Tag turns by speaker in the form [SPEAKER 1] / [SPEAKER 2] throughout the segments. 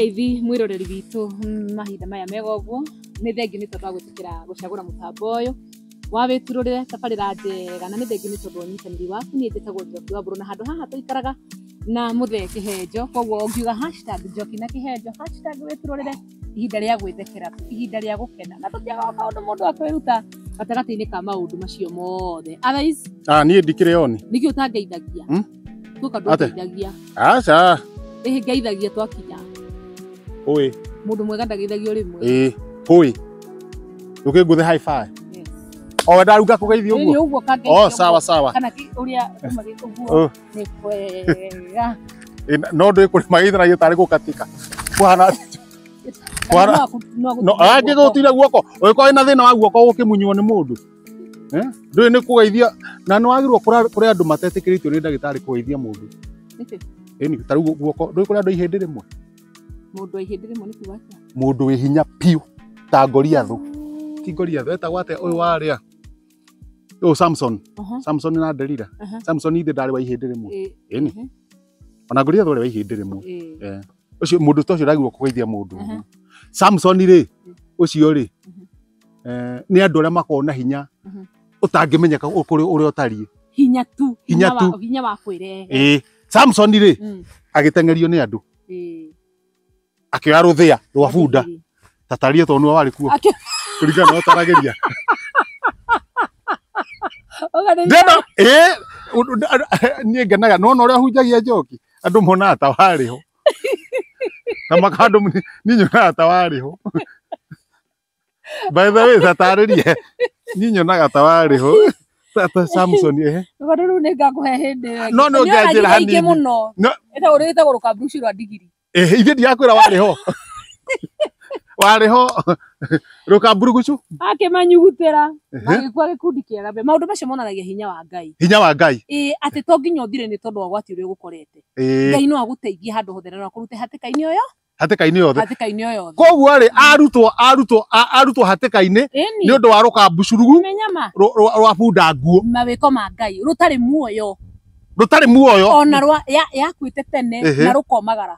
[SPEAKER 1] Nĩ ngeithi mwĩroreri witũ, mahinda maya mega ũguo. Nĩ thengiũ nĩ tondũ wa gwĩtĩkĩra gũcagũra mũtambo ũyũ wa Wĩturũrĩre, tabarĩra njega, na nĩ thengiũ nĩ tondũ wa ũnyitanĩri waku. Niĩ njĩtagwo Njoki wa Mbũrũ na handũ haha tũikaraga na mũthee Kĩhenjo, koguo ũngiuga #NjokiNaKĩhenjo, #Wĩturũrĩre, ihinda rĩa gwĩthekera tu, ihinda rĩa gũkena, na tũtiagaga maũndũ mũndũ akwĩruta gatagatĩ-inĩ ka maũndũ macio mothe. Otherwise,
[SPEAKER 2] Ah, niĩ ndikĩrĩ oni.
[SPEAKER 1] Nĩkĩ ũtangeithagia?
[SPEAKER 2] Hmm?
[SPEAKER 1] Tuoka
[SPEAKER 2] Ate?
[SPEAKER 1] ndũngeithagia.
[SPEAKER 2] Aca.
[SPEAKER 1] Ĩhĩ, ngeithagia twakinya.
[SPEAKER 2] Ũĩ.
[SPEAKER 1] Mũndũ mwega ndageithagio rĩmwe.
[SPEAKER 2] Ĩĩ, ũĩ. Ndũkĩngũthe high five.
[SPEAKER 1] Yes.
[SPEAKER 2] O we ndaruga kũgeithia
[SPEAKER 1] Ĩĩ, nĩ
[SPEAKER 2] ũguo.
[SPEAKER 1] ũguo kangeithia
[SPEAKER 2] Oh, sawa
[SPEAKER 1] ũguo.
[SPEAKER 2] sawa.
[SPEAKER 1] Kana ũrĩa ũmagĩte ũguo
[SPEAKER 2] Oh.
[SPEAKER 1] nĩ kwega.
[SPEAKER 2] Ĩ, no ndũĩ kũrĩ mageithanagia tarĩ gũkatika. Kũhana
[SPEAKER 1] Kana
[SPEAKER 2] Kwara-
[SPEAKER 1] no
[SPEAKER 2] no
[SPEAKER 1] agũtire
[SPEAKER 2] angĩ
[SPEAKER 1] guoko.
[SPEAKER 2] gũtire guoko. Ũngĩkorwo wĩna thĩna wa guoko gũkĩmunywo nĩ mũndũ. Eh? Ndũĩ nĩ kũgeithia na nĩ wagĩrĩirwo kũrĩ andũ matetĩkĩrĩtio nĩ ndagĩtarĩ kũgeithia mũndũ.
[SPEAKER 1] Nĩkĩ?
[SPEAKER 2] Ĩni, ta rĩu guoko, ndũĩ kũrĩ andũ a ihĩndĩ rĩmwe.
[SPEAKER 1] Mũndũ wa ihĩndĩ rĩmwe nĩ kuga atĩa?
[SPEAKER 2] Mũndũ wĩ hinya piũ ta Goliathũ. Ti Goliathũ, etagwo atĩa ũyũ warĩa? Ũyũ Samson. Samson na Delila. Samson ithe ndarĩ wa ihĩndĩ rĩmwe. Ĩni. Ona Goliathũ arĩ wa ihĩndĩ rĩmwe. Eh. Ũcio mũndũ ta ũcio ndagĩrĩirwo kũgeithia mũndũ. Samson rĩ, ũcio rĩ, eh, nĩ andũ arĩa makoragwo na hinya ũtangĩmenyeka kũrĩ ũrĩa ũtariĩ.
[SPEAKER 1] Hinya tu.
[SPEAKER 2] Hinya tu.
[SPEAKER 1] Hinya wa kwĩrehe.
[SPEAKER 2] Ĩĩ. Samson rĩ, agĩteng'erio nĩ andũ. Akĩoya rũthĩa rwa bunda.
[SPEAKER 1] Akĩrĩ.
[SPEAKER 2] Tataria tondũ nĩwe warĩ kuo. Kũringana na ũtaragĩria.
[SPEAKER 1] Ũganĩria-
[SPEAKER 2] Ndĩna ĩĩ niĩ ngenaga nona ũrĩa hunjagia njoki andũ monaga ta warĩ ho. Na makandũ niĩ nyonaga ta warĩ ho. By the way, tatarĩrie. Niĩ nyonaga ta warĩ ho. Ta Samson ehe.
[SPEAKER 1] Tondũ rĩu nĩ ngakũhe hĩndĩ ĩyo ĩngĩ.
[SPEAKER 2] No, no,
[SPEAKER 1] Nĩ ona
[SPEAKER 2] ngĩanjĩra
[SPEAKER 1] nginya ingĩ
[SPEAKER 2] hanini.
[SPEAKER 1] mũno.
[SPEAKER 2] No.
[SPEAKER 1] Ĩtagwo rĩtagwo rũkambucu rwa ndigiri.
[SPEAKER 2] Eh, ithuĩ ndirakwĩra warĩ ho. Warĩ ho. Rũkamburugucu.
[SPEAKER 1] Akĩmanyugutĩra
[SPEAKER 2] Ehe.
[SPEAKER 1] magĩkua gĩkundi kĩa Gabe. Maũndũ macio monanagia hinya wa Ngai.
[SPEAKER 2] Hinya wa Ngai.
[SPEAKER 1] Ĩĩ, atĩ to nginya ũthire nĩ tondũ wa ũgwati ũrĩa ũgũkorete.
[SPEAKER 2] Ĩĩ.
[SPEAKER 1] Ngai no agũteithie handũ hothe na no akũrute hatĩka-inĩ o
[SPEAKER 2] Hatĩka-inĩ yothe.
[SPEAKER 1] hatĩka-inĩ o yothe.
[SPEAKER 2] Koguo rĩ, arutwo hatĩka-inĩ
[SPEAKER 1] Ĩni.
[SPEAKER 2] nĩ ũndũ wa rũkambucurugu
[SPEAKER 1] Menya ma
[SPEAKER 2] rwa bunda nguo
[SPEAKER 1] mawĩko ma Ngai rũtarĩ muoyo
[SPEAKER 2] rũtarĩ muoyo.
[SPEAKER 1] ona rwa yakuĩte tene na rũkomagara.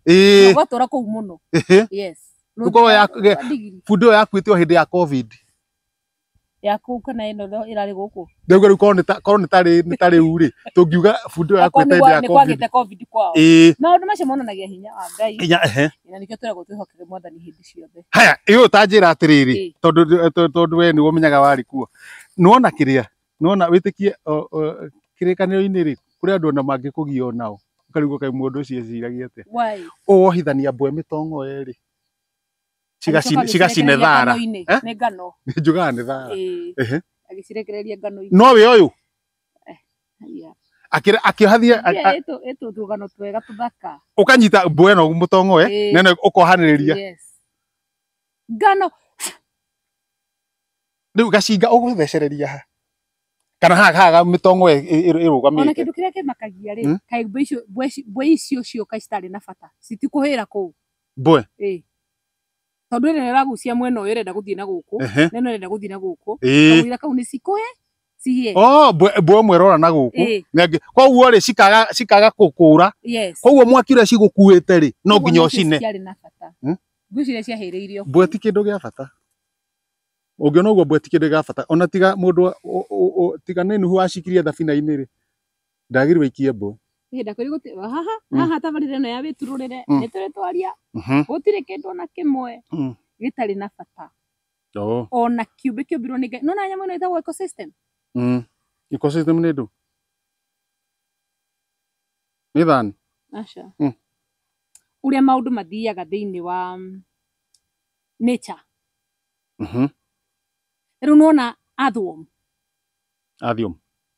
[SPEAKER 2] Ĩĩ.
[SPEAKER 1] Rũgatũra kũu mũno.
[SPEAKER 2] Ehe.
[SPEAKER 1] Yes.
[SPEAKER 2] Rũkorwo
[SPEAKER 1] Rũthĩa rwa ndigiri.
[SPEAKER 2] Bunda ĩyo yakuĩte o hĩndĩ ya COVID.
[SPEAKER 1] Ya kũu kana ĩno ĩrarĩ gũkũ.
[SPEAKER 2] Ndauga rĩu korwo nĩ ta rĩu rĩ, tũngiuga bunda ĩyo
[SPEAKER 1] Akorwo
[SPEAKER 2] yakuĩte hĩndĩ ya
[SPEAKER 1] nĩ
[SPEAKER 2] COVID.
[SPEAKER 1] kwagĩte COVID kwao.
[SPEAKER 2] Ĩĩ.
[SPEAKER 1] Maũndũ macio monanagia hinya wa Ngai.
[SPEAKER 2] Hinya, ehe.
[SPEAKER 1] Na nĩkĩo twĩragwo twĩhokage Mwathani hĩndĩ ciothe.
[SPEAKER 2] Haya, ĩyo ũtanjĩra atĩrĩrĩ,
[SPEAKER 1] Ĩĩ.
[SPEAKER 2] tondũ we nĩwe ũmenyaga warĩ kuo. Nĩwona kĩrĩa, nĩwona wĩtĩkie kĩrĩkanĩro-inĩ rĩ, kũrĩ andũ ona mangĩkũgia onao. Ũkarigwo kaĩ mũndũ ũcio eciragia atĩa.
[SPEAKER 1] Why?
[SPEAKER 2] Ũwohithania mbwe mĩtongo ĩrĩ.
[SPEAKER 1] Agĩcoka
[SPEAKER 2] Cigacine
[SPEAKER 1] agĩcirekereria
[SPEAKER 2] thara.
[SPEAKER 1] ngano-inĩ.
[SPEAKER 2] Eh?
[SPEAKER 1] Nĩ ngano.
[SPEAKER 2] Njugaga nĩ thara.
[SPEAKER 1] Ĩĩ.
[SPEAKER 2] Ehe.
[SPEAKER 1] Agĩcirekereria ngano-inĩ.
[SPEAKER 2] No we ũyũ
[SPEAKER 1] Haya.
[SPEAKER 2] akĩohathia
[SPEAKER 1] Mbia ĩtũ tũgano twega tũthaka.
[SPEAKER 2] ũkanyita mbwe ĩno mũtongo
[SPEAKER 1] Ĩĩ.
[SPEAKER 2] nene ũkohanĩrĩria.
[SPEAKER 1] Yes. Ngano.
[SPEAKER 2] Rĩu gacinga ũgũthecereria ha? Kana haha haha mĩtongo
[SPEAKER 1] Ona
[SPEAKER 2] ĩrũgamĩte.
[SPEAKER 1] kĩndũ kĩrĩa kĩmakagia rĩ, kaĩ mbwe icio cioka citarĩ na bata. Citikũhĩra kũu.
[SPEAKER 2] Mbwe.
[SPEAKER 1] Ĩĩ. Tondũ ĩrĩa ĩragucia mwena ũyũ ĩrenda gũthiĩ na gũkũ,
[SPEAKER 2] Ehe.
[SPEAKER 1] na ĩno ĩrenda gũthiĩ na gũkũ.
[SPEAKER 2] Ĩĩ.
[SPEAKER 1] Kamũira kau nĩ cikũhe cihĩe.
[SPEAKER 2] Oh, mbwe ĩmwe ĩrora na gũkũ.
[SPEAKER 1] Ĩĩ.
[SPEAKER 2] Na ĩngĩ. Koguo rĩ cikaga kũkũra.
[SPEAKER 1] Yes.
[SPEAKER 2] Koguo mwaki ũrĩa cigũkuĩte rĩ, no
[SPEAKER 1] Koguo
[SPEAKER 2] nginya
[SPEAKER 1] nĩcio
[SPEAKER 2] ũcine.
[SPEAKER 1] citiarĩ na bata. Ngwĩciria ciahĩrĩirio.
[SPEAKER 2] Mbwe ti kĩndũ gĩa bata. Ũngĩona ũguo mbwe ti kĩndũ gĩa bata. Ona tiga mũndũ tiga nĩ Nuhu wacikirie thabina-inĩ rĩ, ndagĩrĩirwo aikie mbwe.
[SPEAKER 1] Ihinda kũrĩ gũtirĩ haha haha tabarĩra ĩno ya Wĩturũrĩre nĩ tũrĩ twaria gũtirĩ kĩndũ ona kĩmwe gĩtarĩ na bata.
[SPEAKER 2] Oh.
[SPEAKER 1] Ona kĩũmbe kĩũmbirwo nĩ Ngai. Nĩwona nyamũ ĩno ĩtagwo ecosystem?
[SPEAKER 2] Ecosystem nĩ ndũ? Nĩ thani?
[SPEAKER 1] Aca. Ũrĩa maũndũ mathiaga thĩinĩ wa nature. Rĩu nĩwona earthworm.
[SPEAKER 2] Earthworm.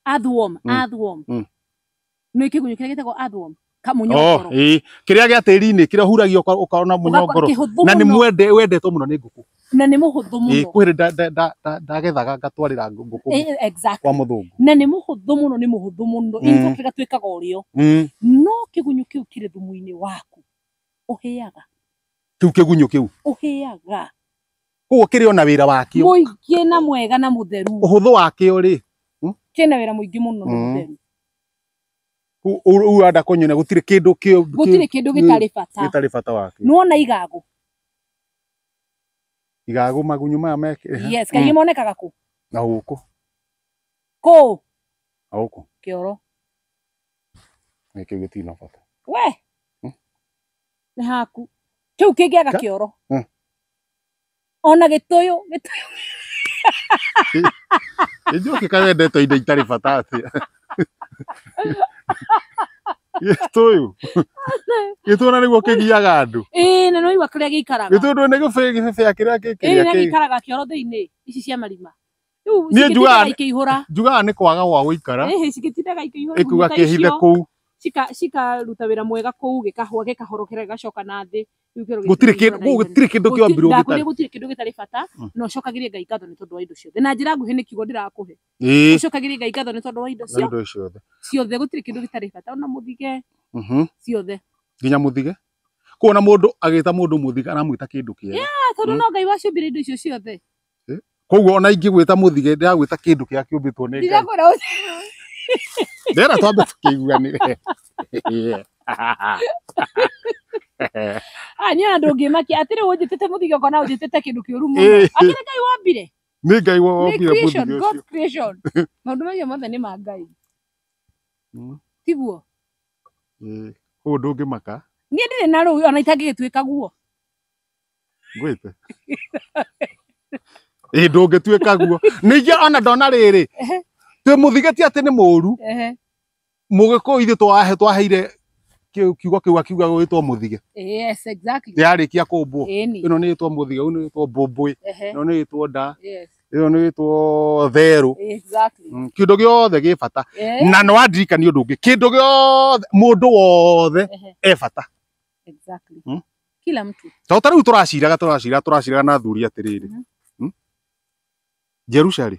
[SPEAKER 1] Earthworm, earthworm. Nĩ kĩgunyũ kĩrĩa gĩtagwo earthworm? Kamũnyongoro.
[SPEAKER 2] Oh, ĩĩ. Kĩrĩa gĩa tĩri-inĩ, kĩrĩa ũhuragia ũkona mũnyongoro.
[SPEAKER 1] Kĩhũthũ
[SPEAKER 2] Na nĩ
[SPEAKER 1] mũno.
[SPEAKER 2] wendetwo mũno nĩ ngũkũ.
[SPEAKER 1] Na nĩ mũhũthũ mũno.
[SPEAKER 2] Ĩĩ, kwĩ hĩndĩ ndagethaga ngatwarĩra ngũkũ
[SPEAKER 1] Exactly.
[SPEAKER 2] kwa mũthũngũ.
[SPEAKER 1] Na nĩ mũhũthũ mũno, nĩ mũhũthũ mũno. In fact gatuĩkaga ũrĩo. No kĩgunyũ kĩu kĩrĩ thumu-inĩ waku. Ũhĩaga.
[SPEAKER 2] Kĩu kĩgunyũ kĩu.
[SPEAKER 1] Ũhĩaga.
[SPEAKER 2] Koguo kĩrĩ ona wĩra wakĩo.
[SPEAKER 1] Mũingĩ na mwega na mũtheru.
[SPEAKER 2] Ũhũthũ wakĩo rĩ.
[SPEAKER 1] Kĩna wĩra mũingĩ mũno na mũtheru.
[SPEAKER 2] Ũranda kũnyonia gũtirĩ kĩndũ kĩo
[SPEAKER 1] gũtirĩ kĩndũ gĩtarĩ bata.
[SPEAKER 2] Gĩtarĩ bata wakĩo.
[SPEAKER 1] Nĩwona igagũ?
[SPEAKER 2] Igagũ magunyu maya me.
[SPEAKER 1] Yes, kaingĩ monekaga kũ?
[SPEAKER 2] Na gũkũ.
[SPEAKER 1] Kũ?
[SPEAKER 2] Na gũkũ.
[SPEAKER 1] Kĩoro.
[SPEAKER 2] Gĩkĩ gĩtirĩ na bata.
[SPEAKER 1] We. Nĩ haku. Kĩu kĩngĩaga kĩoro. Ona gĩtũyũ, gĩtũyũ.
[SPEAKER 2] Njoki kawendete indo itarĩ bata atĩa. Gĩtũyũ. Gĩtũyũ na nĩguo kĩgiaga andũ.
[SPEAKER 1] Ĩĩ na nĩwaigua kũrĩa gĩikaraga.
[SPEAKER 2] Gĩtũyũ nĩ gĩbebea kĩrĩa
[SPEAKER 1] Ĩĩ na gĩikaraga kĩoro thĩinĩ ici cia marima. Rĩu
[SPEAKER 2] Niĩ
[SPEAKER 1] cigĩtindaga ikĩihũra.
[SPEAKER 2] Njugaga nĩ kwaga gwa gũikara.
[SPEAKER 1] Ĩhĩ cigĩtindaga ikĩihũra.
[SPEAKER 2] Ĩkuga kĩhithe kũu.
[SPEAKER 1] Cikaruta wĩra mwega kũu gĩkahũa gĩkahorokera gĩgacoka na thĩ.
[SPEAKER 2] Gũtirĩ kĩndũ kĩombirwo gĩtarĩ.
[SPEAKER 1] Gũtirĩ kĩndũ gĩtarĩ bata na ũcokagĩrie Ngai ngatho nĩ tondũ wa indo ciothe. Na njĩra nguhĩ nĩ kiugo ndĩrakũhe. Ũcokagĩrie Ngai ngatho nĩ tondũ wa indo
[SPEAKER 2] ciothe.
[SPEAKER 1] Ciothe gũtirĩ kĩndũ gĩtarĩ bata ona mũthige. Ciothe.
[SPEAKER 2] Nginya mũthige. Kuona mũndũ agĩta mũndũ mũthige aramwĩta kĩndũ kĩega.
[SPEAKER 1] Yeah, tondũ no Ngai waciũmbire indo icio ciothe.
[SPEAKER 2] Koguo ona ingĩgwĩta mũthige ndĩragwĩta kĩndũ kĩrĩa kĩũmbĩtwo nĩ Ngai.
[SPEAKER 1] Ndirakwĩra
[SPEAKER 2] Ndĩrera twambe tũkĩiguanĩre.
[SPEAKER 1] Ah, niĩ ona ndũngĩmakia atĩ rĩu ũnjĩtĩte mũthige ũkona ũnjĩtĩte kĩndũ kĩũru mũno. Akĩrĩ Ngai wombire.
[SPEAKER 2] Nĩ Ngai wombire mũthige ũcio.
[SPEAKER 1] God's creation. Maũndũ macio mothe nĩ ma Ngai. Tiguo?
[SPEAKER 2] Koguo ndũngĩmaka.
[SPEAKER 1] Niĩ ndirĩ na rũĩ ona itangĩgĩtuĩka guo.
[SPEAKER 2] Ngwĩte. Ĩĩ ndũngĩtuĩka guo. Ningĩ ona ndona rĩrĩ. Twĩ mũthige ti atĩ nĩ mũũru. Mũgĩkũyũ ithuĩ twaheire kiugo kĩu akiuga gwĩtwo mũthige.
[SPEAKER 1] Yes, exactly.
[SPEAKER 2] Yarĩkia kũmbwo. Ĩno nĩ ĩtwo mũthige, ũyũ nĩ ĩtwo mbũmbũĩ. Ĩno nĩ ĩtwo nda. Ĩno nĩ ĩtwo therũ.
[SPEAKER 1] Exactly.
[SPEAKER 2] Kĩndũ gĩothe gĩ bata. Na nĩ wandirikania ũndũ ũngĩ. Kĩndũ gĩothe mũndũ wothe e bata.
[SPEAKER 1] Exactly. Kila mtu.
[SPEAKER 2] To ta rĩu tũraciraga na athuri atĩrĩrĩ. Jerusha rĩ.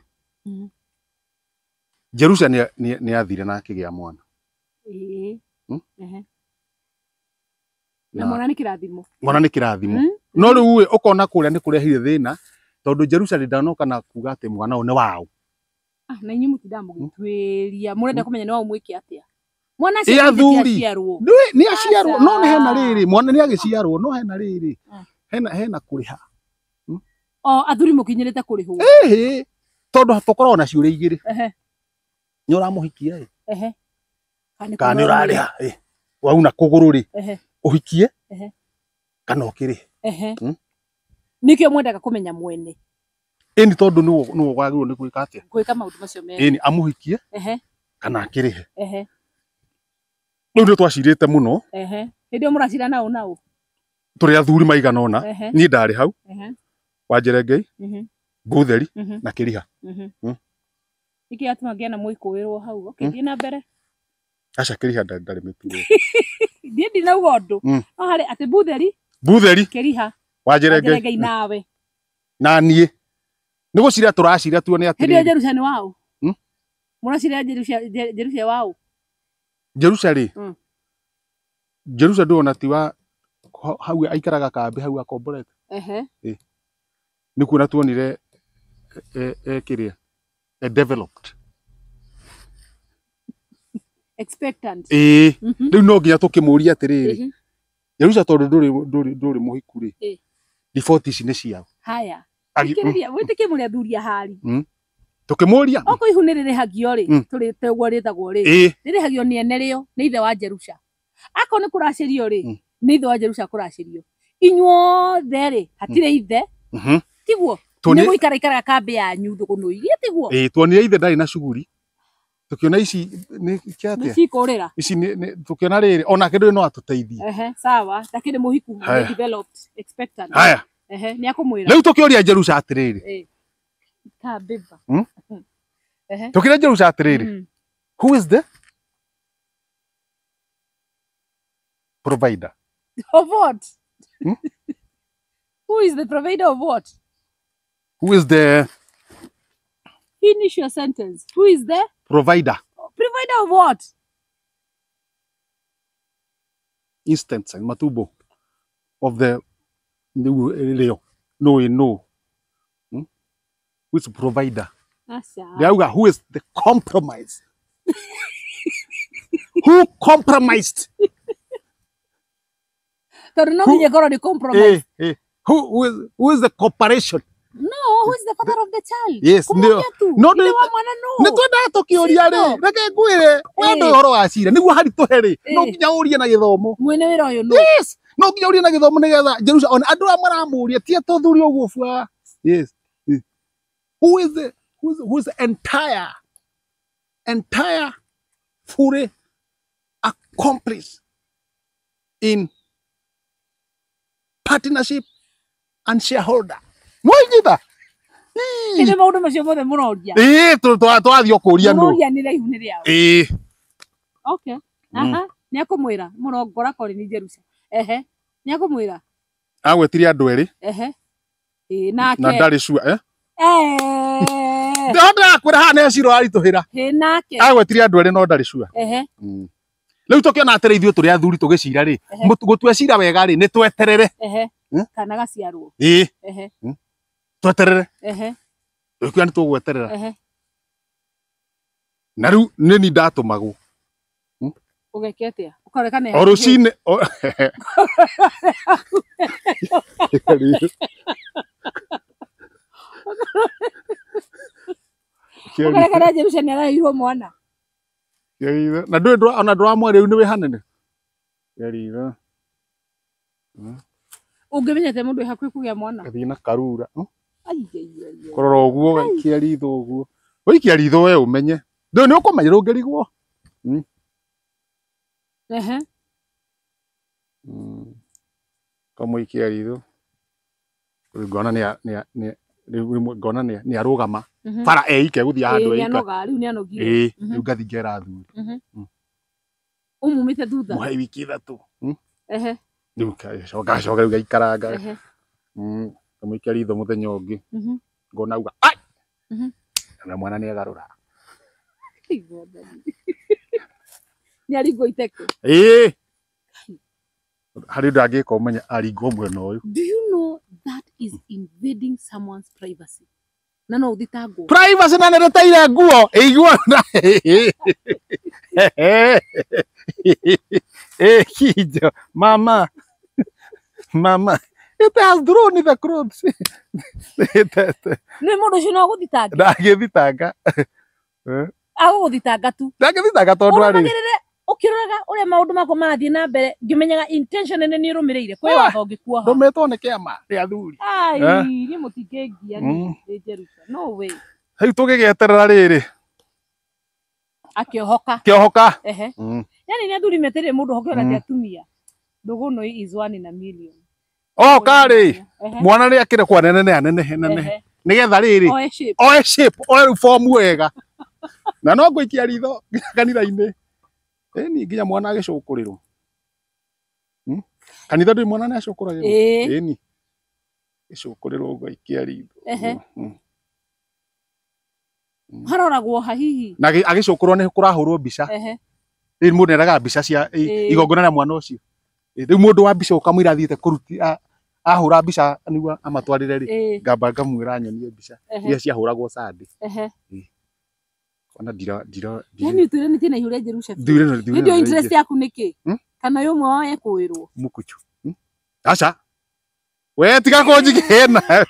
[SPEAKER 2] Jerusha nĩ athire na akĩgĩa mwana.
[SPEAKER 1] Na mwana nĩ kĩrathimo.
[SPEAKER 2] Mwana nĩ kĩrathimo. No rĩu ũkona kũrĩa nĩ kũrehire thĩna tondũ Jerusha ndanoka na kuga atĩ mwana ũyũ nĩ waũ.
[SPEAKER 1] Ah, na inyuĩ mũtindaga mũgĩtuĩria. Mũrenda kũmenya nĩ waũ mwĩke atĩa. Mwana aciarwo.
[SPEAKER 2] Nĩ aciarwo no nĩ hena rĩrĩ mwana nĩ agĩciarwo no hena rĩrĩ. Hena kũrĩha.
[SPEAKER 1] O athuri mũkinyĩrĩte kũrĩhwo.
[SPEAKER 2] Ĩhĩ tondũ tũkoragwo na ciũria igĩrĩ. Nĩ ũramũhikia ĩ? Kana nĩ ũrarĩha ĩ? Wauna kũgũrũ rĩ? Ũhikie kana ũkĩrĩhe?
[SPEAKER 1] Nĩkĩo mwendaga kũmenya mwene.
[SPEAKER 2] Ĩni tondũ nĩwe wagĩrĩirwo nĩ gwĩka atĩa?
[SPEAKER 1] Gwĩka maũndũ macio merĩ.
[SPEAKER 2] Ĩni amũhikie kana akĩrĩhe. Rĩu nĩ twacirĩte mũno.
[SPEAKER 1] Hĩndĩ ĩyo mũracira naũ naũ?
[SPEAKER 2] Tũrĩ athuri maigana ũna. Niĩ ndarĩ hau. Wanjerengei, Ngũtheri na Kĩriha.
[SPEAKER 1] Nĩkĩ gĩatũma ngĩe na mũikũĩrwo hau? Okay, thiĩ na mbere.
[SPEAKER 2] Aca Kĩriha ndarĩ mĩtugo.
[SPEAKER 1] Niĩ ndinauga ũndũ. No harĩ atĩ Mbutheri, Kĩriha,
[SPEAKER 2] Wanjerengei
[SPEAKER 1] nawe.
[SPEAKER 2] Na niĩ. Nĩ gũcira tũracira tuone atĩrĩrĩ.
[SPEAKER 1] Hĩndĩ ĩyo Jerusha nĩ waũ? Mũracira Jerusha waũ?
[SPEAKER 2] Jerusha rĩ? Jerusha ndũrona ti wa hau aikaraga kambĩ hau akomborete. Nĩ kuona tuonire kĩrĩa developed.
[SPEAKER 1] Expectant.
[SPEAKER 2] Ĩĩ. Rĩu no nginya tũkĩmũria atĩrĩrĩ. Jerusha tondũ ndũrĩ mũhiku rĩ. Riboti ici nĩ ciao.
[SPEAKER 1] Haya. Thikĩrĩria, wĩtĩkie mũrĩ athuri ahari.
[SPEAKER 2] Tũkĩmũria.
[SPEAKER 1] Okorwo ihu nĩ rĩrĩhagio rĩ, tũrĩte ũguo rĩtagwo rĩ. Rĩrĩhagio nĩ ene rĩo, nĩ ithe wa Jerusha. Akorwo nĩ kũracĩrio rĩ, nĩ ithe wa Jerusha kũracĩrio. Inyuothe rĩ, hatirĩ ithe. Tiguo? Nĩ gũikara ikaraga kambĩ yanyu thũgũnũi, tiguo?
[SPEAKER 2] Ĩĩ, tuonire ithe ndarĩ na cuguri. Tũkĩona ici nĩ kĩa atĩa?
[SPEAKER 1] Nĩ cikũrĩra.
[SPEAKER 2] Ici nĩ tũkĩona rĩrĩ onake ndũrĩ no atũteithie.
[SPEAKER 1] Sawa, ndakĩrĩ mũhiku, nĩ developed, expectant.
[SPEAKER 2] Haya.
[SPEAKER 1] Nĩ akũmwĩra.
[SPEAKER 2] Rĩu tũkĩũria Jerusha atĩrĩrĩ.
[SPEAKER 1] Kambĩba.
[SPEAKER 2] Tũkĩũria Jerusha atĩrĩrĩ. Who is the provider?
[SPEAKER 1] Of what? Who is the provider of what?
[SPEAKER 2] Who is the
[SPEAKER 1] Finish your sentence. Who is the
[SPEAKER 2] provider?
[SPEAKER 1] Provider of what?
[SPEAKER 2] Instance matumbo of the leo. No, no. Who is the provider?
[SPEAKER 1] Aca.
[SPEAKER 2] Ndĩrauga who is the compromise? Who compromised?
[SPEAKER 1] Tondu no nginya ĩkorwo nĩ compromise.
[SPEAKER 2] Who is the corporation?
[SPEAKER 1] No, who is the father of the child?
[SPEAKER 2] Yes,
[SPEAKER 1] Kũmũria tu.
[SPEAKER 2] No,
[SPEAKER 1] Ithe wa mwana
[SPEAKER 2] nĩ
[SPEAKER 1] no.
[SPEAKER 2] twendaga tũkĩũria rĩ, reke ngwĩre, we ndũĩ ũhoro wa cira, nĩguo haritũhe rĩ, no nginya ũrie na gĩthomo.
[SPEAKER 1] Mwene wĩra ũyũ no.
[SPEAKER 2] Yes, no nginya ũrie na gĩthomo nĩgetha Jerusha ona andũ arĩa maramũria ti atũthuri ũguo bua. Yes. Who is the who is the entire fully accomplished in partnership and shareholder? Mwaigitha?
[SPEAKER 1] Nĩ maũndũ macio mothe mũroria.
[SPEAKER 2] Ĩĩ, twathiĩ kũũria nũ.
[SPEAKER 1] Mũroria nĩ raihu nĩ rĩao.
[SPEAKER 2] Ĩĩ.
[SPEAKER 1] Okay. Aha, nĩ akũmwĩra mũrongora kori nĩ Jerusha. Ehe. Nĩ akũmwĩra.
[SPEAKER 2] Agwetirie andũ erĩ.
[SPEAKER 1] Ehe. Ĩĩ, nake.
[SPEAKER 2] Na ndarĩ sure, eh?
[SPEAKER 1] Eh.
[SPEAKER 2] Ndĩrakwĩra haha nĩ cira ũraritũhĩra.
[SPEAKER 1] Ĩĩ, nake.
[SPEAKER 2] Agwetirie andũ erĩ no ndarĩ sure.
[SPEAKER 1] Ehe.
[SPEAKER 2] Rĩu tũkĩona atĩrĩ ithuĩ tũrĩ athuri tũgĩcira rĩ, gũtua cira wega rĩ, nĩ tweterere.
[SPEAKER 1] Ehe. Kana gaciarwo.
[SPEAKER 2] Ĩĩ.
[SPEAKER 1] Ehe.
[SPEAKER 2] Tweterere.
[SPEAKER 1] Ehe.
[SPEAKER 2] Tũkiuga nĩ tũgweterera.
[SPEAKER 1] Ehe.
[SPEAKER 2] Na rĩu nĩ ni ndatũmagwo.
[SPEAKER 1] Ũgeka atĩa? Ũkareka nĩ
[SPEAKER 2] O rũcinĩ
[SPEAKER 1] Ũkareka na Jerusha nĩ araheirwo mwana.
[SPEAKER 2] Na ndũĩ ona ndũramwe rĩu nĩ wĩ hanene. Kĩaritho.
[SPEAKER 1] Ũngĩmenya atĩa mũndũ wĩ hakuhĩ kũgĩa mwana?
[SPEAKER 2] Gathiĩ na karura.
[SPEAKER 1] Ai ai ai.
[SPEAKER 2] Kũrora ũguo gaikia ritho ũguo. Waikia ritho we ũmenye. Ndũĩ nĩ ũkũmenya ndũngĩrigwo.
[SPEAKER 1] Ehe.
[SPEAKER 2] Kamũikia ritho. Rĩu ngona nĩ arũgama. Bara eike gũthiĩ handũ eika.
[SPEAKER 1] Rĩu nĩ anogire.
[SPEAKER 2] Ĩĩ, rĩu ngathiĩ ngera athuri.
[SPEAKER 1] Ũmumĩte thutha.
[SPEAKER 2] Mũhe wiki 3.
[SPEAKER 1] Ehe.
[SPEAKER 2] Rĩu ngacoka rĩu ngaikaranga.
[SPEAKER 1] Ehe.
[SPEAKER 2] Kamũikia ritho mũthenya ũngĩ. Ngona auga ai. Na mwana nĩ agarũra.
[SPEAKER 1] Nĩ aringwo iteke.
[SPEAKER 2] Ĩĩ. Harĩ ũndũ angĩka ũmenye aringwo mwena ũyũ.
[SPEAKER 1] Do you know that is invading someone's privacy? Na no ũthitangwo.
[SPEAKER 2] Privacy na nĩrĩteire nguo. Ĩigua na. Kinjo. Mama. Mama. It has thrown the clothes.
[SPEAKER 1] Nĩ mũndũ ũcio no agũthitanga.
[SPEAKER 2] Ndangĩthitanga.
[SPEAKER 1] Agũgũthitanga tu.
[SPEAKER 2] Ndangĩthitanga tondũ arĩ.
[SPEAKER 1] Ũkĩroraga ũrĩa maũndũ makwa marathiĩ na mbere ngĩmenyaga intention nene nĩ ĩrũmĩrĩire kwĩ watho ũngĩkuoha.
[SPEAKER 2] Ndũmĩtwo nĩ kĩama rĩa athuri.
[SPEAKER 1] Ai, niĩ mũtingĩngia nĩ Jerusha. No way.
[SPEAKER 2] Rĩu tũgĩgĩeterera rĩrĩ.
[SPEAKER 1] Akĩohoka.
[SPEAKER 2] Kĩohoka.
[SPEAKER 1] Ehe. Yaani nĩ athuri metereire mũndũ ohoke ona ti atumia. Ndũgũ no is one in a million.
[SPEAKER 2] Ohoka rĩ, mwana nĩ akĩrekwo anenehe anenehe nenehe. Nĩgetha rĩrĩ.
[SPEAKER 1] Oe shape.
[SPEAKER 2] Oe shape, oe rĩu form wega. Na no ngũikia ritho kanitha-inĩ. Ĩni nginya mwana agĩcũkũrĩrwo. Kanitha ndũĩ mwana nĩ acũkũragĩrwo. Ĩni. Gĩcũkũrĩrwo ngaikia ritho.
[SPEAKER 1] Ehe. Haroragwo ha hihi.
[SPEAKER 2] Na agĩcũkũrwo nĩ kũrahũrwo mbica.
[SPEAKER 1] Ehe.
[SPEAKER 2] Rĩu mũndũ nĩeraga mbica cia igongona rĩa mwana ũcio. Rĩu mũndũ wa mbica ũkamwĩra athiĩte kũruti ahũra mbica nĩguo amatwarĩre rĩ. Ngamba ngamwĩra nyonie mbica iria ciahũragwo Sunday.
[SPEAKER 1] Ehe.
[SPEAKER 2] Ona ndira
[SPEAKER 1] Yaani ũtwĩre na ihu rĩa Jerusha. Ndio interest yaku nĩkĩ? Kana yo ũmwe wao ekũĩrwo.
[SPEAKER 2] Mukuchu. Aca. We tiga kũnjigĩna.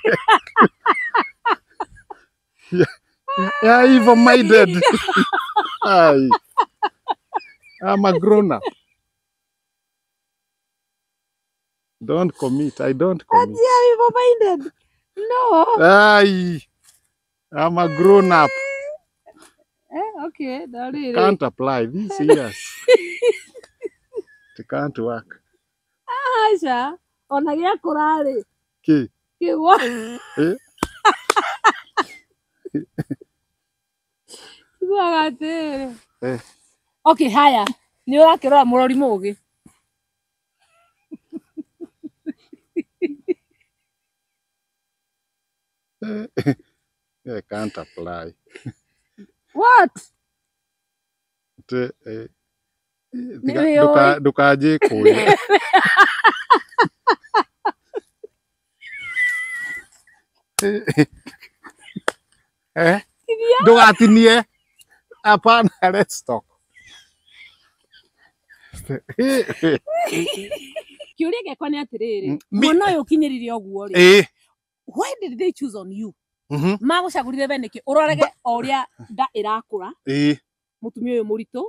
[SPEAKER 2] Yeah, evil minded. Ai. I'm a grown up. Don't commit. I don't commit.
[SPEAKER 1] Yeah, evil minded. No.
[SPEAKER 2] Ai. I'm a grown up.
[SPEAKER 1] Okay, no,
[SPEAKER 2] can't apply this years. It can't work.
[SPEAKER 1] Aca, ona gĩakũra rĩ.
[SPEAKER 2] Kĩ?
[SPEAKER 1] Kĩgwa.
[SPEAKER 2] Eh?
[SPEAKER 1] Kiguaga atĩrĩrĩ.
[SPEAKER 2] Eh.
[SPEAKER 1] Okay, haya. Nĩ ũrakĩrora mũrori mũgĩ.
[SPEAKER 2] I can't apply.
[SPEAKER 1] What?
[SPEAKER 2] Ndũkanjĩkũĩre. Eh? Ndũgatinie. Hapana, let's talk. 60.
[SPEAKER 1] Kĩũria gĩakwa nĩ atĩrĩrĩ, mwana ũyũ ũkinyĩrire ũguo rĩ, why did they choose on you? Magũcagũrire we nĩkĩ? Ũrorage o ũrĩa nda ĩrakũra, mũtumia ũyũ mũritũ,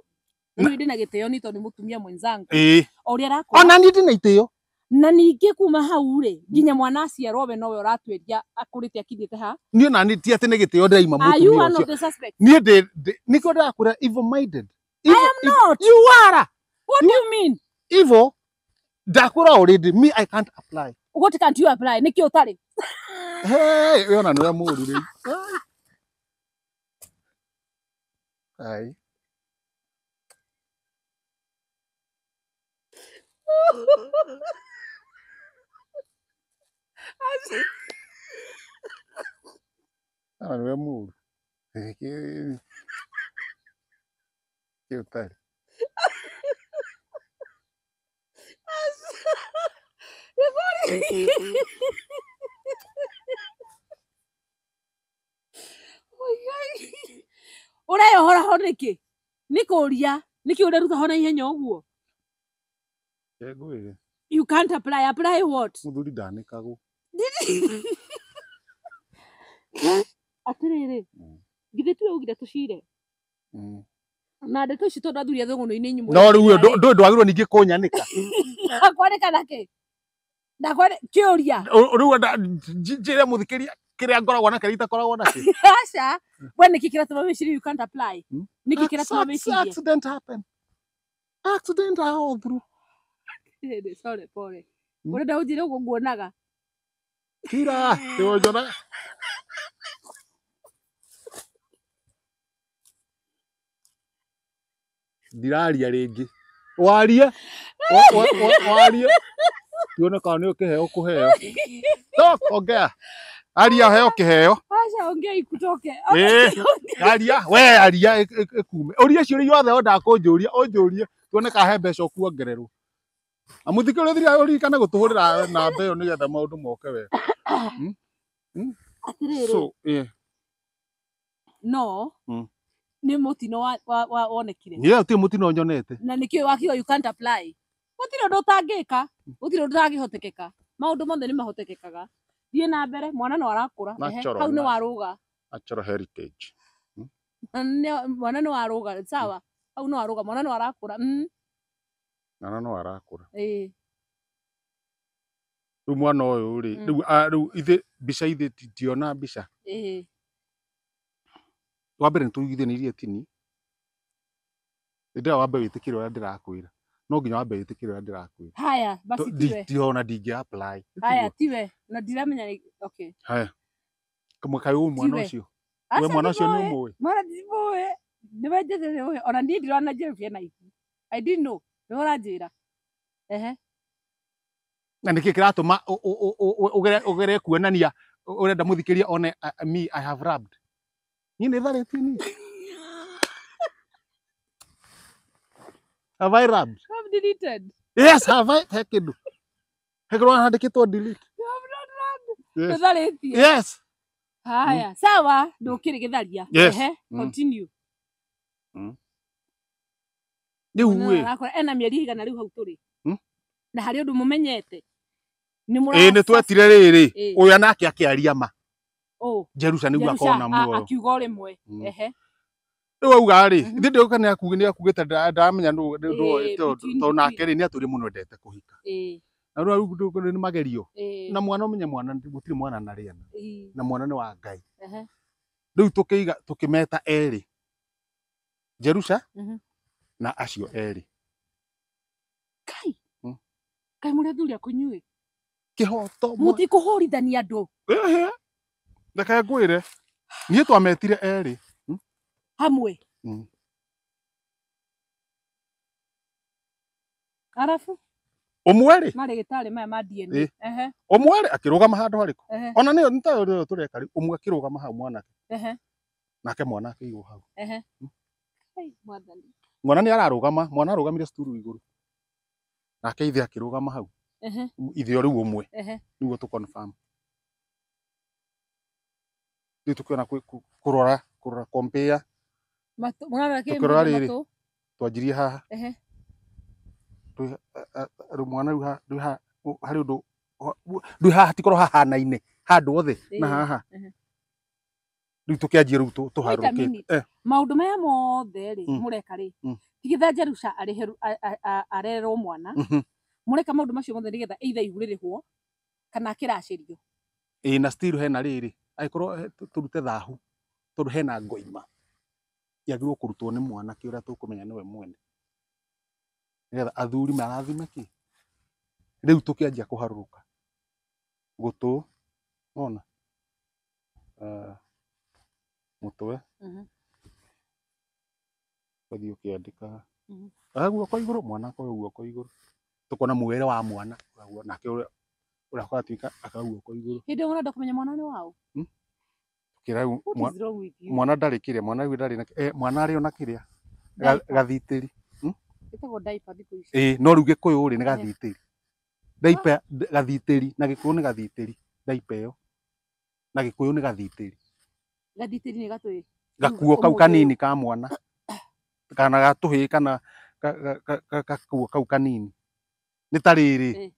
[SPEAKER 1] na niĩ ndĩna gĩtĩo nĩ tondũ nĩ mũtumia mwenzangu, o ũrĩa arakũra.
[SPEAKER 2] Ona niĩ ndĩna itĩo.
[SPEAKER 1] Na ningĩ kuma hau rĩ, nginya mwana aciarwo we nowe ũratuĩria akũrĩte akinyĩte ha.
[SPEAKER 2] Niĩ ona niĩ ti atĩ nĩ gĩtĩo ndĩraima mũtumia ũcio. Niĩ nĩkĩo ndĩrakwĩra evil minded.
[SPEAKER 1] I am not.
[SPEAKER 2] You are.
[SPEAKER 1] What do you mean?
[SPEAKER 2] Evil. Ndakwĩra already, me I can't apply.
[SPEAKER 1] What can't you apply? Nĩkĩ ũtarĩ?
[SPEAKER 2] Hey, we ona nĩwe mũũru rĩu. Ai. Ona nĩwe mũũru. Kĩ ũtarĩ?
[SPEAKER 1] Ũreyohora ho nĩkĩ? Nĩ kũũria nĩkĩ ũreruta ho na ihenya ũguo?
[SPEAKER 2] Ngwĩre.
[SPEAKER 1] You can't apply. Apply what?
[SPEAKER 2] Mũthuri ndanĩkagwo.
[SPEAKER 1] Atĩrĩrĩ, githĩ tiwe ugire tũcire? Na ndeto ici tondũ athuri a thũgũnũ-inĩ inyuĩ.
[SPEAKER 2] No rĩu ndũĩ ndwagĩrĩirwo ningĩ kũnyanĩka.
[SPEAKER 1] Ndakwanĩka nakĩ? Kĩũria.
[SPEAKER 2] Rĩu njĩre mũthikĩria kĩrĩa ngoragwo nakĩo itakoragwo nakĩo.
[SPEAKER 1] Aca, we nĩkĩ kĩratũma wĩcirie you can't apply? Nĩkĩ kĩratũma wĩcirie?
[SPEAKER 2] Accident happen. Accident all through.
[SPEAKER 1] Sorry, pole. Ũrenda ũnjĩre ũguo nguonaga?
[SPEAKER 2] Kira, nĩwe njonaga. Ndiraria rĩngĩ. Warie. Warie. Tuone kana nĩ ũkĩheo kũheo. Talk, ongea. Aria heo kĩheo.
[SPEAKER 1] Aca, ongea ikutoke.
[SPEAKER 2] Aria, we aria ĩkume. Ũrie ciũria yothe wendaga kũnjũria, ũnjũrie. Tuone kana he mbeca ũkuongererwo. Na mũthikĩrĩria ũrĩa ũririkane gũtũhũrĩra namba ĩyo nĩgetha maũndũ moke wega.
[SPEAKER 1] Atĩrĩrĩ.
[SPEAKER 2] So, yeah.
[SPEAKER 1] No. Nĩ mũtino wonekire.
[SPEAKER 2] Niĩ gũtirĩ mũtino nyonete.
[SPEAKER 1] Na nĩkĩo wakiuga you can't apply. Gũtirĩ ũndũ ũtangĩka, gũtirĩ ũndũ ũtangĩhotekeka. Maũndũ mothe nĩ mahotekekaga. Thiĩ na mbere, mwana no arakũra. Hau nĩ warũga.
[SPEAKER 2] Natural heritage.
[SPEAKER 1] Mwana nĩ warũga, sawa. Hau nĩ warũga, mwana no arakũra.
[SPEAKER 2] Mwana no arakũra. Rĩu mwana ũyũ rĩ, rĩu ithe mbica ithe tiona mbica. Wa mbere nĩtũiguithanĩirie tini. Ndĩrenda wambe wĩtĩkĩre ũrĩa ndĩrakwĩra. No nginya wambe wĩtĩkĩre ũrĩa ndĩrakwĩra.
[SPEAKER 1] Haya, basi tiwe.
[SPEAKER 2] Ndiona ndingĩ apply.
[SPEAKER 1] Haya, tiwe. Na ndiramenya, okay.
[SPEAKER 2] Haya. Kamwe kaĩ ũũ mwana ũcio. We mwana ũcio nĩ ũmũĩ?
[SPEAKER 1] Mwana ndimũĩ. Nĩwe njĩrĩte ũĩ. Ona niĩ ndirona Jeff ena ihu. I didn't know. Nĩwe ũranjĩra. Ehe.
[SPEAKER 2] Na nĩkĩ kĩratũma ũgere kuonania ũrenda mũthikĩria one me I have rubbed. Niĩ nĩ tharĩtie niĩ. Have I rubbed?
[SPEAKER 1] Have deleted.
[SPEAKER 2] Yes, have I? He kĩndũ. He kĩndũ handĩkĩtwo delete.
[SPEAKER 1] You have not rubbed. Nĩ tharĩtie.
[SPEAKER 2] Yes.
[SPEAKER 1] Haya, sawa, ndũkĩrĩ gĩtharia.
[SPEAKER 2] Yes.
[SPEAKER 1] Ehe, continue.
[SPEAKER 2] Rĩu ĩ.
[SPEAKER 1] Ena mĩeri igana rĩu hau tũrĩ. Na harĩ ũndũ mũmenyete.
[SPEAKER 2] Ĩ nĩ twetire rĩrĩ, ũyũ nake akĩaria ma. Jerusha nĩguo akorwo na muoyo.
[SPEAKER 1] Akiuga o rĩmwe. Ehe.
[SPEAKER 2] Rĩu auga rĩ, ithe ndĩũka nĩ akugĩte ndamenya tondũ nake rĩ nĩ atũrĩ mũno endete kũhika. Na rĩu nĩ magerio. Na mwana ũmenye mwana gũtirĩ mwana na rĩana. Na mwana nĩ wa Ngai. Rĩu tũkĩiga tũkĩmeta erĩ. Jerusha na acio erĩ.
[SPEAKER 1] Kai. Kai mũrĩ athuri a kũnyuĩ.
[SPEAKER 2] Kĩhoto.
[SPEAKER 1] Mũtikũhũrithania andũ.
[SPEAKER 2] Reke ngwĩre. Niĩ twametire erĩ.
[SPEAKER 1] Hamwe. Arabu
[SPEAKER 2] Ũmwe rĩ
[SPEAKER 1] marĩgĩtarĩ maya ma DNA. Ehe.
[SPEAKER 2] Ũmwe rĩ akĩrũgama handũ harĩkũ? Ona nĩyo nĩ ta ũrĩa tũreka rĩu. Ũmwe akĩrũgama hau mwanake. Nake mwana akĩigwo hau.
[SPEAKER 1] Ehe. Mwathani.
[SPEAKER 2] Mwana nĩ ararũgama, mwana arũgamire cukuru igũrũ. Nake ithe akĩrũgama hau. Ithe o rĩu ũmwe. Nĩguo tũ confirm. Rĩu tũkĩona kũrora kũrora compare.
[SPEAKER 1] Matũ, mũrarora kĩ
[SPEAKER 2] Tũkĩrora rĩrĩ.
[SPEAKER 1] matũ?
[SPEAKER 2] Twanjirie haha. Rĩu mwana rĩu harĩ ũndũ rĩu haha hatikorwo hahanaine handũ othe na haha. Rĩu tũkĩanjia rĩu tũharũrũkĩte.
[SPEAKER 1] Maũndũ maya mothe rĩ mũreka rĩ tigitha Jerusha arererwo mwana mũreka maũndũ macio mothe nĩgetha either ihu rĩrĩhwo kana kĩracĩrio.
[SPEAKER 2] Ĩĩ na still hena rĩrĩ angĩkorwo tũrute thahu tondũ hena ngoima yagĩrĩirwo kũrutwo nĩ mwanake ũrĩa tũkũmenya nĩwe mwene nĩgetha athuri marathime kĩ. Rĩu tũkĩanjia kũharũrũka gũtũ wona mũtwe ũgathiĩ ũkĩandĩkaga guoko igũrũ mwana akoya guoko igũrũ tũkona muoere wa mwana nake ũrĩa ũratuĩka akoya guoko igũrũ.
[SPEAKER 1] Hĩndĩ ĩyo mũrenda kũmenya mwana nĩ waũ?
[SPEAKER 2] Mwana ndarĩ kĩrĩa mwana rĩu ndarĩ mwana arĩ ona kĩrĩa gathitĩri.
[SPEAKER 1] Ĩtagwo diaper thikũ ici.
[SPEAKER 2] Ĩĩ no rĩu Gĩkũyũ rĩ nĩ gathitĩri. Diaper gathitĩri na Gĩkũyũ nĩ gathitĩri diaper ĩyo na Gĩkũyũ nĩ gathitĩri.
[SPEAKER 1] Gathitĩri nĩ gatũĩ
[SPEAKER 2] gakuo kau kanini ka mwana kana gatũhĩĩ kana gakuo kau kanini nĩ ta rĩrĩ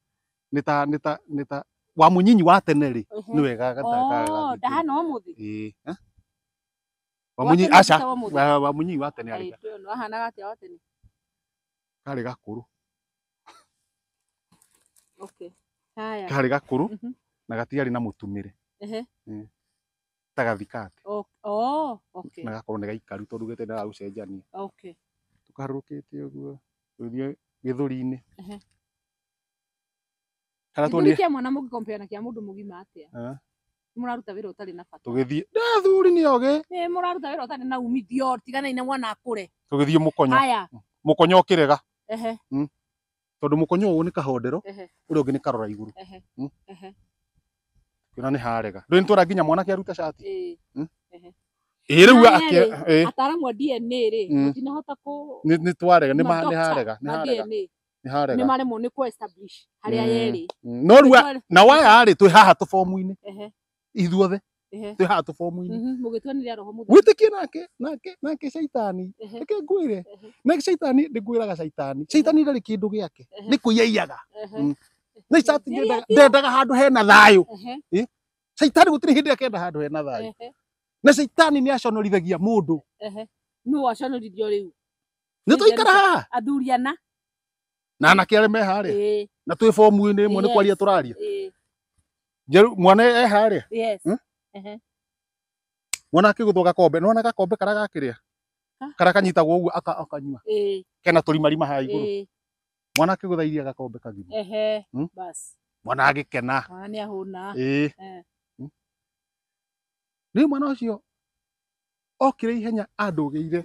[SPEAKER 2] nĩ ta nĩ ta nĩ ta wa mũnyinyi wa tene rĩ nĩ wega
[SPEAKER 1] gathitĩri. Ndahana ũmũthĩ.
[SPEAKER 2] Ĩĩ wa mũnyinyi aca wa mũnyinyi wa tene arĩ
[SPEAKER 1] ahanaga atĩa wa tene?
[SPEAKER 2] Karĩ gakũrũ.
[SPEAKER 1] Okay. Haya.
[SPEAKER 2] Karĩ gakũrũ na gatiarĩ na mũtumĩre. Ta gathikati.
[SPEAKER 1] Oh, okay.
[SPEAKER 2] Na gakorwo nĩ gaikaru tondũ getendaga gũcenjania.
[SPEAKER 1] Okay.
[SPEAKER 2] Tũkaharũrũkĩte ũguo tũgĩthiĩ gĩthũri-inĩ.
[SPEAKER 1] Gĩthũri kĩa mwana mũngĩkompea na kĩa mũndũ mũgima atĩa? Mũraruta wĩra ũtarĩ na bata.
[SPEAKER 2] Tũgĩthiĩ athuri nĩ ogĩ.
[SPEAKER 1] Nĩ mũraruta wĩra ũtarĩ na umithio tiganai na mwana akũre.
[SPEAKER 2] Tũgĩthiĩ mũkonyo.
[SPEAKER 1] Haya.
[SPEAKER 2] Mũkonyo ũkĩrega. Tondũ mũkonyo ũyũ nĩ kahondero ũrĩa ũngĩ nĩ karora igũrũ. Kĩona nĩ harega. Rĩu nĩtwara nginya mwanake aruta cati. Ĩĩ rĩu
[SPEAKER 1] ataramu a DNA rĩ matinahota kũ
[SPEAKER 2] nĩ twarega nĩ harega nĩ harega nĩ harega
[SPEAKER 1] nĩ maremwo nĩ kũ establish harĩa yerĩ.
[SPEAKER 2] No rĩu na waya rĩ twĩ haha tũbomu-inĩ ithuothe twĩ haha tũbomu-inĩ
[SPEAKER 1] mũgĩtuanĩria roho mũtheru
[SPEAKER 2] wĩtĩkie nake nake nake caitani reke ngwĩre nake caitani ndĩngwĩraga caitani caitani ndarĩ kĩndũ gĩake nĩ kũiyaiyaga na caitani ndendaga handũ hena thayũ. Caitani gũtirĩ hĩndĩ akenda handũ hena thayũ na caitani nĩ aconorithagia mũndũ.
[SPEAKER 1] Nũ aconorithio rĩu?
[SPEAKER 2] Nĩ tũikara haha
[SPEAKER 1] athuri ana
[SPEAKER 2] na anake arĩa me harĩa na twĩ bomu-inĩ ĩmwe nĩ kwaria tũraria. Mwana e harĩa. Mwana akĩgũthwo gakombe nĩwona gakombe karĩa gakĩrĩa karĩa kanyitagwo ũguo akanyua kena tũrimarima haha igũrũ. Mwana akĩgũtha iria gakombe kagima. Mwana agĩkena.
[SPEAKER 1] Mwana nĩ ahũna.
[SPEAKER 2] Rĩu mwana ũcio okire ihenya andũgĩire.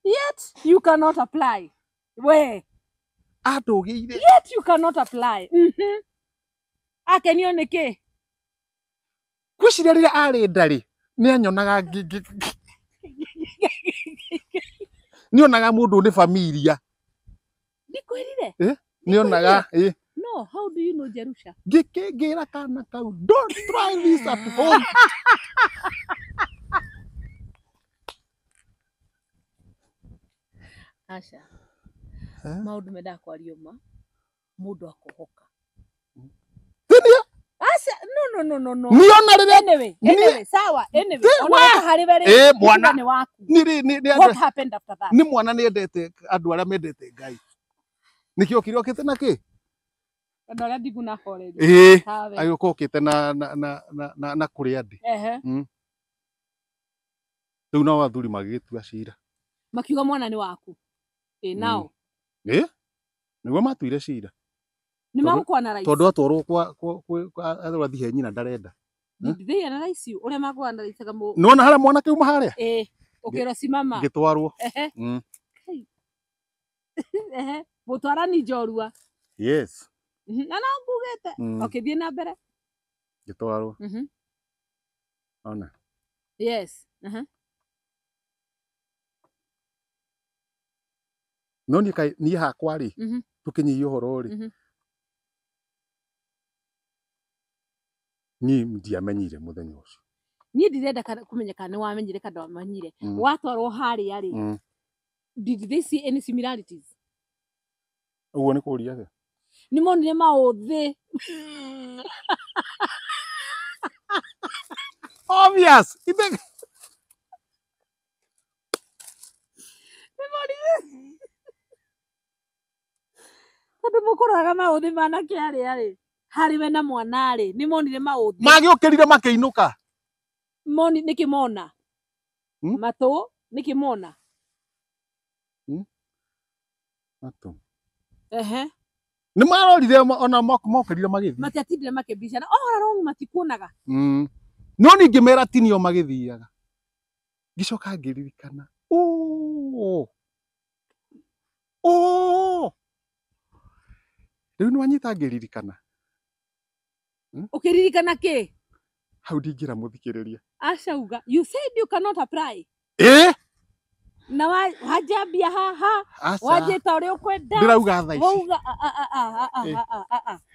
[SPEAKER 1] Yet you cannot apply. We.
[SPEAKER 2] Andũgĩire.
[SPEAKER 1] Yet you cannot apply. Akenio nĩkĩ?
[SPEAKER 2] Ngwĩciria rĩrĩa arĩ nda rĩ nĩ anyonaga nĩonaga mũndũ nĩ familia.
[SPEAKER 1] Ndikwĩrire?
[SPEAKER 2] Nĩonaga
[SPEAKER 1] No, how do you know Jerusha?
[SPEAKER 2] Ngĩra kana kau don't try this at home.
[SPEAKER 1] Aca. Maũndũ mendaga kwario ma mũndũ akohoka.
[SPEAKER 2] Tinia?
[SPEAKER 1] Aca, no no no no no.
[SPEAKER 2] Niona rĩrĩa
[SPEAKER 1] anyway, anyway, sawa, anyway. Ona harĩ we
[SPEAKER 2] rĩ. Mwana
[SPEAKER 1] nĩ waku.
[SPEAKER 2] Nĩ
[SPEAKER 1] what happened after that?
[SPEAKER 2] Nĩ mwana nĩ endete andũ arĩa mendete Ngai. Nĩkĩo kĩrĩa okĩte na kĩ?
[SPEAKER 1] Andũ arĩa thingu na horeri.
[SPEAKER 2] Ĩĩ. Agĩũka okĩte na na na na na kũrĩa ndĩ. Rĩu nao athuri magĩgĩtua cira.
[SPEAKER 1] Makiuga mwana nĩ waku. Ĩĩ nao.
[SPEAKER 2] Ĩĩ. Nĩguo matuire cira.
[SPEAKER 1] Nĩ magũkwana rais.
[SPEAKER 2] Tondũ atwarwo kwa kwa athiĩ he nyina ndarenda.
[SPEAKER 1] Did they analyze you? Ũrĩa makũ-analyze mũ.
[SPEAKER 2] Nĩwona harĩa mwanake uma harĩa?
[SPEAKER 1] Ĩĩ. Ũkĩrwo simama.
[SPEAKER 2] Ngĩtwarwo.
[SPEAKER 1] Mũtwarani njorua.
[SPEAKER 2] Yes.
[SPEAKER 1] Na no ngugĩte. Ũkĩthiĩ na mbere.
[SPEAKER 2] Ngĩtwarwo. Ona.
[SPEAKER 1] Yes.
[SPEAKER 2] No niĩ hakwa rĩ tũkĩnyihia ũhoro rĩ niĩ ndiamenyire mũthenya ũcio.
[SPEAKER 1] Niĩ ndirenda kũmenya kana nĩ wamenyire kana ndwamenyire. Watwarwo harĩa rĩ, did they see any similarities?
[SPEAKER 2] Ũguo nĩ kũũria atĩa?
[SPEAKER 1] Nĩ monire maũthĩ.
[SPEAKER 2] Obvious.
[SPEAKER 1] Tondũ mũkũroraga maũthĩ manake arĩa rĩ, harĩ we na mwana rĩ, nĩ monire maũthĩ.
[SPEAKER 2] Magĩũkĩrire makĩinũka.
[SPEAKER 1] Moni nĩkĩ mona? Matũ nĩkĩ mona?
[SPEAKER 2] Matũ.
[SPEAKER 1] Ehe.
[SPEAKER 2] Nĩ marorire ona mokĩrire magĩthiĩ.
[SPEAKER 1] Matiatindire makĩbicana. All along matikuonaga.
[SPEAKER 2] No ningĩ mera tinio magĩthiaga. Ngĩcoka ngĩririkana. Oh. Oh. Rĩu nĩ wanyita ngĩririkana.
[SPEAKER 1] Ũkĩririkana kĩ?
[SPEAKER 2] Hau ndingĩra mũthikĩrĩria.
[SPEAKER 1] Aca uga. You said you cannot apply.
[SPEAKER 2] Eh?
[SPEAKER 1] Na wajambia haha. Wajĩta ũrĩa ũkwenda.
[SPEAKER 2] Ndĩrauga thaa ici.
[SPEAKER 1] Wauga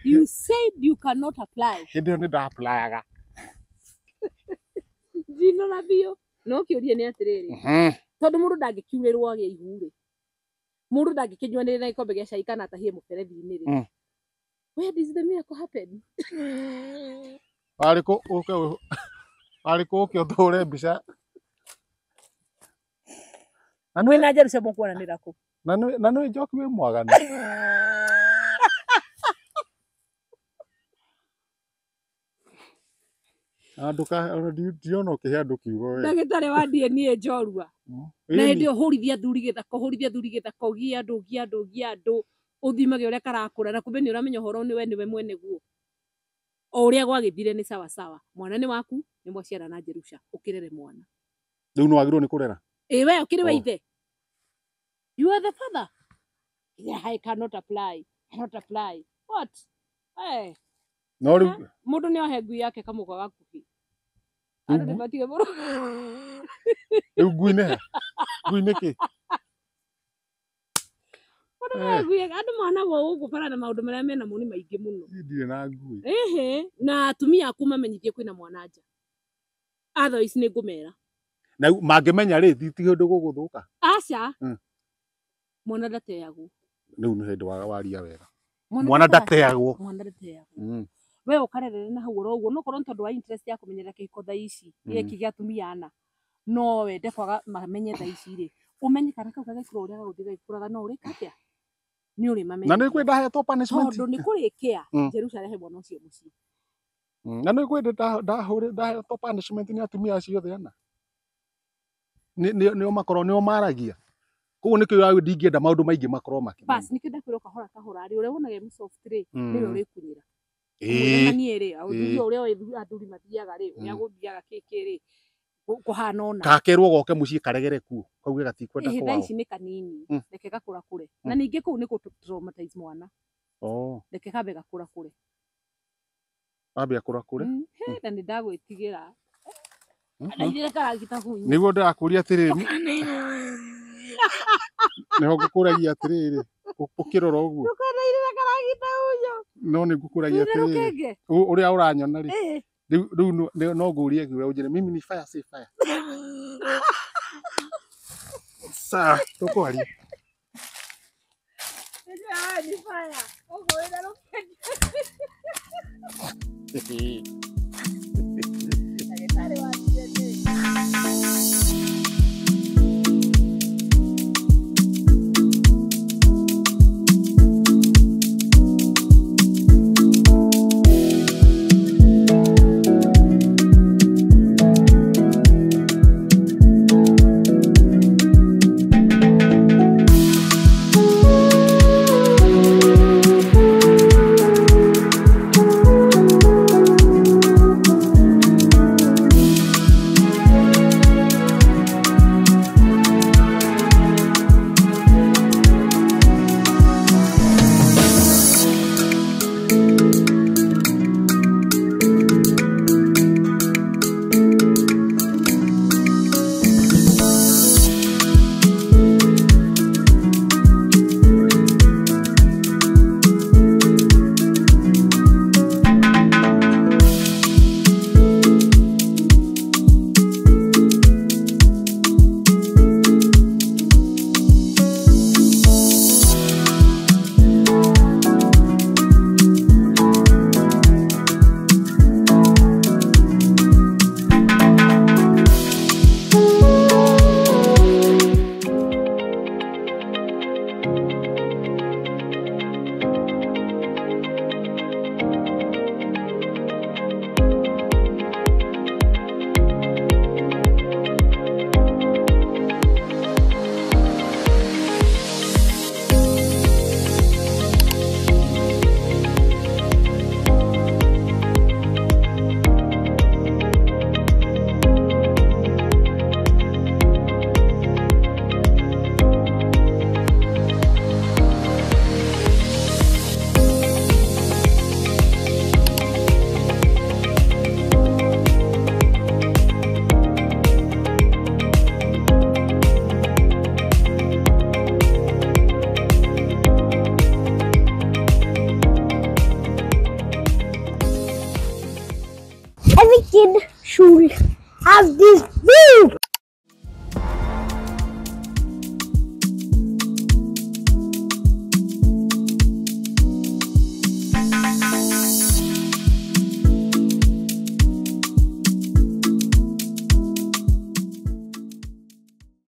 [SPEAKER 1] You said you cannot apply.
[SPEAKER 2] Hĩndĩ ĩyo nĩ nda-applyaga.
[SPEAKER 1] Njinora biũ. No kĩũria nĩ atĩrĩrĩ. Tondũ mũndũ ndangĩkiurĩrwo agĩe ihu rĩ. Mũndũ ndangĩkĩnyuanĩre na gĩkombe gĩa cai kana atahie mũberethi-inĩ rĩ. Where does the miracle happen?
[SPEAKER 2] Warĩ kũ ũke ũtũhũre mbica.
[SPEAKER 1] Mwĩna Jerusha mũkuonanĩra kũ?
[SPEAKER 2] Na nĩ Njoki wĩ mwaganu. Ndĩrona ũkĩhe andũ kiugo we.
[SPEAKER 1] Ndagĩtarĩ wa DNA njorua. Na hĩndĩ ĩyo hũrithia athuri gĩthaka, hũrithia athuri gĩthaka, ũgie andũ, ũgie andũ, ũgie andũ, ũthimage ũrĩa karakũra, na kumbe nĩ ũramenya ũhoro nĩ we nĩwe mwene guo. O ũrĩa gwagĩthire nĩ sawa sawa. Mwana nĩ waku, nĩ mwaciara na Jerusha, ũkĩrere mwana.
[SPEAKER 2] Rĩu nĩ wagĩrĩirwo nĩ kũrera?
[SPEAKER 1] Ĩ we ũkĩrĩ we ithe. You are the father. Yeah, I cannot apply. Cannot apply. What? Hey.
[SPEAKER 2] No rĩu
[SPEAKER 1] mũndũ nĩ ohe ngui yake kamũkwa gakuhĩ. Andũ nĩ matige mũno.
[SPEAKER 2] Rĩu ngui nĩ he? Ngui nĩ kĩ?
[SPEAKER 1] Andũ mohanagwo gũkũ bara na maũndũ marĩa menamo nĩ maingĩ mũno.
[SPEAKER 2] Ndirĩ na ngui.
[SPEAKER 1] Ĩhĩ, na atumia aku mamenyithie kwĩna mwana nja. Otherwise nĩ ngũmera.
[SPEAKER 2] Na mangĩmenya rĩ, ti ũndũ gũgũthũka?
[SPEAKER 1] Aca. Mwana ndateagwo.
[SPEAKER 2] Rĩu nĩ hĩndĩ waria wega. Mwana ndateagwo.
[SPEAKER 1] Mwana ndateagwo. We ũkarerere na hau oro ũguo, no korwo nĩ tondũ wa interest ya kũmenyerera kĩhiko thaa ici, gĩkĩ gĩa atumia ana, no wende kwaga mamenye thaa ici rĩ, ũmenye kana kau gagĩkũra ũrĩa gagũthiĩ gagĩkũraga no ũrĩka atĩa? Nĩ ũrĩmamenya.
[SPEAKER 2] Na nĩ kwĩ ndahetwo punishment.
[SPEAKER 1] Tondũ nĩ kũrĩkĩa Jerusha arehe mwana ũcio mũciĩ.
[SPEAKER 2] Na nĩ kwĩ ndahetwo punishment nĩ atumia acio othe ana. Nĩo makorwo nĩo maragia. Koguo nĩkĩo ndingĩenda maũndũ maingĩ makorwo makĩmenya.
[SPEAKER 1] Bas, nĩkĩo ndakwĩra kahora kahora rĩ, ũrĩa wonaga e soft rĩ, nĩwe ũrĩkunyĩra. Ĩĩ. Niĩ rĩ, ũthuri ũrĩa athuri mathiaga rĩ, ũrĩa gũthiaga kĩkĩ rĩ, kũhana ũna.
[SPEAKER 2] Gakerwo goke mũciĩ karegere kuo, kauge gatikwenda kwao.
[SPEAKER 1] Thaa ici nĩ kanini, reke gakũrakũre. Na ningĩ kũu nĩ gũ traumatize mwana. Reke kambe gakũrakũre.
[SPEAKER 2] Ambe akũrakũre.
[SPEAKER 1] Na nĩ ndagwĩtigĩra. Ndaithire karagita hunya.
[SPEAKER 2] Nĩguo ndĩrakũria atĩrĩrĩ. Nĩho ngũkũragia atĩrĩrĩ, ũkĩrora ũguo.
[SPEAKER 1] Ndũkanairĩre karagita hunya.
[SPEAKER 2] No nĩ ngũkũragia atĩrĩrĩ. Ũrĩa ũranyona rĩ. Rĩu no ngũrie ngiuga ũnjĩre mimi ni fire si fire. Sawa, tũkwaria.
[SPEAKER 1] Ni fire. Ũguo wĩna rũkenge. Ndagĩtarĩ wa